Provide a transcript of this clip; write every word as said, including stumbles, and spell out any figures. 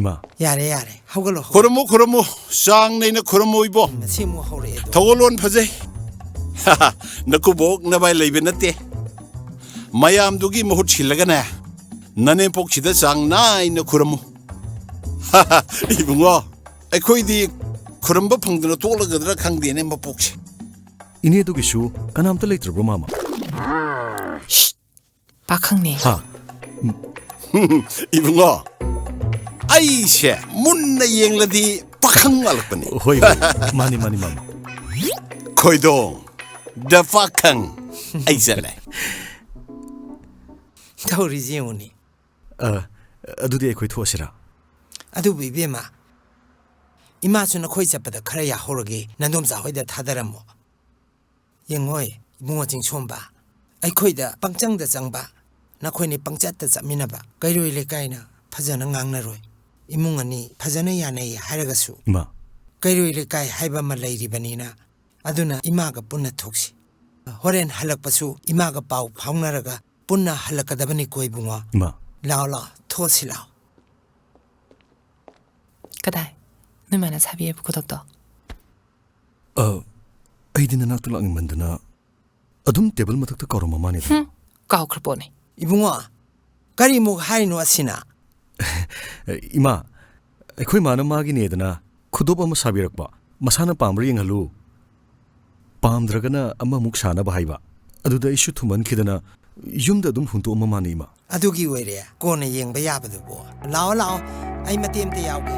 ꯏꯃꯥ꯫ ꯌꯥꯔꯦ, ꯌꯥꯔꯦ, ꯍꯧꯒꯠꯂꯣ, ꯍꯧꯒꯠꯂꯣ꯫ ꯈꯨꯔꯨꯝꯃꯨ, ꯈꯨꯔꯨꯝꯃꯨ, ꯆꯥꯡ ꯅꯥꯏꯅ ꯈꯨꯔꯨꯝꯃꯨ ꯏꯕꯣ꯫ ꯃꯁꯤ ꯑꯃꯨꯛ ꯍꯧꯔꯛꯑꯦ ꯑꯗꯣ꯫ ꯊꯧꯒꯜꯂꯣꯟ ꯐꯖꯩ꯫ ꯅꯀꯨꯕꯣꯛ ꯅꯕꯥꯏ ꯂꯩꯕ ꯅꯠꯇꯦ꯫ ꯃꯌꯥꯝꯗꯨꯒꯤ ꯃꯍꯨꯠ ꯁꯤꯜꯂꯒꯅꯦ, ꯅꯅꯦꯝꯄꯣꯛꯁꯤꯗ ꯆꯥꯡ ꯅꯥꯏꯅ ꯈꯨꯔꯨꯝꯃꯨ꯫ ꯏꯕꯨꯡꯉꯣ, ꯑꯩꯈꯣꯏꯗꯤ ꯈꯨꯔꯨꯝꯕ ꯐꯪꯗꯅ ꯇꯣꯛꯂꯒꯗ꯭ꯔꯥ ꯈꯪꯗꯦꯅꯦ ꯃꯄꯣꯛꯁꯦ꯫ ꯏꯅꯦꯗꯨꯒꯤꯁꯨ ꯀꯅꯥꯝꯇ ꯂꯩꯇ꯭ꯔꯕ꯭ꯔꯣ, ꯃꯥꯃ? ꯄꯥꯈꯪꯅꯦ꯫ ꯍꯥ? ꯏꯕꯨꯡꯉꯣ, ꯑꯩꯁꯦ ꯃꯨꯟꯅ ꯌꯦꯡꯂꯗꯤ ꯄꯥꯈꯪ ꯃꯥꯜꯂꯛꯄꯅꯤ꯫ ꯍꯣꯏ, ꯍꯣꯏ꯫ ꯃꯥꯅꯤ, ꯃꯥꯅꯤ, ꯃꯥꯃ꯫ ꯈꯣꯏꯗꯣꯡ, ꯗ ꯄꯥꯈꯪ꯫ ꯑꯩ ꯆꯠꯂꯦ꯫ ꯇꯧꯔꯤꯁꯤ ꯌꯦꯡꯉꯨꯅꯦ꯫ ꯑ, ꯑꯗꯨꯗꯤ ꯑꯩꯈꯣꯏ ꯊꯣꯛꯑꯁꯤꯔꯥ? ꯑꯗꯨꯕꯨ ꯏꯕꯦꯝꯃ, ꯏꯃꯥꯁꯨ ꯅꯈꯣꯏ ꯆꯠꯄꯗ ꯈꯔ ꯌꯥꯍꯧꯔꯒꯦ, ꯅꯗꯣꯝꯆꯥ ꯍꯣꯏꯗ ꯊꯥꯗꯔꯝꯃꯣ꯫ ꯌꯦꯡꯉꯣꯏ, ꯏꯕꯨꯡꯉꯣ ꯆꯤꯡꯁꯣꯝꯕ, ꯑꯩꯈꯣꯏꯗ ꯄꯪꯆꯪꯗ ꯆꯪꯕ, ꯅꯈꯣꯏꯅꯤ ꯄꯪꯆꯠꯇ ꯆꯠꯃꯤꯟꯅꯕ, ꯀꯩꯔꯣꯏ ꯂꯩꯀꯥꯏꯅ ꯐꯖꯅ ꯉꯥꯡꯅꯔꯣꯏ꯫ ꯏꯃꯨꯡ ꯑꯅꯤ ꯐꯖꯅ ꯌꯥꯅꯩ ꯍꯥꯏꯔꯒꯁꯨ, ꯏꯃꯥ꯫ ꯀꯩꯔꯣꯏ ꯂꯩꯀꯥꯏ ꯍꯥꯏꯕ ꯑꯃ ꯂꯩꯔꯤꯕꯅꯤꯅ, ꯑꯗꯨꯅ ꯏꯃꯥꯒ ꯄꯨꯟꯅ ꯊꯣꯛꯁꯤ꯫ ꯍꯣꯔꯦꯟ ꯍꯜꯂꯛꯄꯁꯨ ꯏꯃꯥꯒ ꯄꯥꯎ ꯐꯥꯎꯅꯔꯒ ꯄꯨꯟꯅ ꯍꯜꯂꯛꯀꯗꯕꯅꯤꯀꯣ ꯏꯕꯨꯡꯉꯣ꯫ ꯏꯃꯥ꯫ ꯂꯥꯛꯑꯣ, ꯂꯥꯛꯑꯣ, ꯊꯣꯛꯑꯁꯤ ꯂꯥꯛꯑꯣ꯫ ꯀꯗꯥꯏ? ꯅꯣꯏ ꯃꯥꯅ ꯁꯥꯕꯤꯌꯦꯕ ꯈꯨꯗꯣꯞꯇꯣ? ꯑ, ꯑꯩꯗꯤ ꯅꯅꯥꯛꯇ ꯂꯥꯛꯅꯤꯡꯃꯟꯗꯅ ꯑꯗꯨꯝ ꯇꯦꯕꯜ ꯃꯊꯛꯇ ꯀꯥꯎꯔꯝꯕ ꯃꯥꯅꯤꯗ꯫ ꯍꯨꯝ, ꯀꯥꯎꯈ꯭ꯔ ꯄꯣꯠꯅꯤ꯫ ꯏꯕꯨꯡꯉꯣ, ꯀꯔꯤꯃꯨꯛ ꯍꯥꯏꯔꯤꯅꯣ ꯑꯁꯤꯅ? ꯏꯃꯥ, ꯑꯩꯈꯣꯏ ꯃꯥꯅ ꯃꯥꯒꯤꯅꯦꯗꯅ ꯈꯨꯗꯣꯞ ꯑꯃ ꯁꯥꯕꯤꯔꯛꯄ꯫ ꯃꯁꯥꯅ ꯄꯥꯝꯕ꯭ꯔꯥ ꯌꯦꯡꯍꯜꯂꯨ꯫ ꯄꯥꯝꯗ꯭ꯔꯒꯅ ꯑꯃꯃꯨꯛ ꯁꯥꯅꯕ ꯍꯥꯏꯕ꯫ ꯑꯗꯨꯗ ꯑꯩꯁꯨ ꯊꯨꯃꯟꯈꯤꯗꯅ ꯌꯨꯝꯗ ꯑꯗꯨꯝ ꯍꯨꯟꯇꯣꯛꯑꯝꯃ ꯃꯥꯅꯤ, ꯏꯃꯥ꯫ ꯑꯗꯨꯒꯤ ꯑꯣꯏꯔꯦ ꯀꯣꯟꯅ ꯌꯦꯡꯕ ꯌꯥꯕꯗꯨꯕꯨ꯫ ꯂꯥꯛꯑꯣ, ꯂꯥꯛꯑꯣ, ꯑꯩ ꯃꯇꯦꯛ ꯑꯃꯇ ꯌꯥꯎꯒꯦ꯫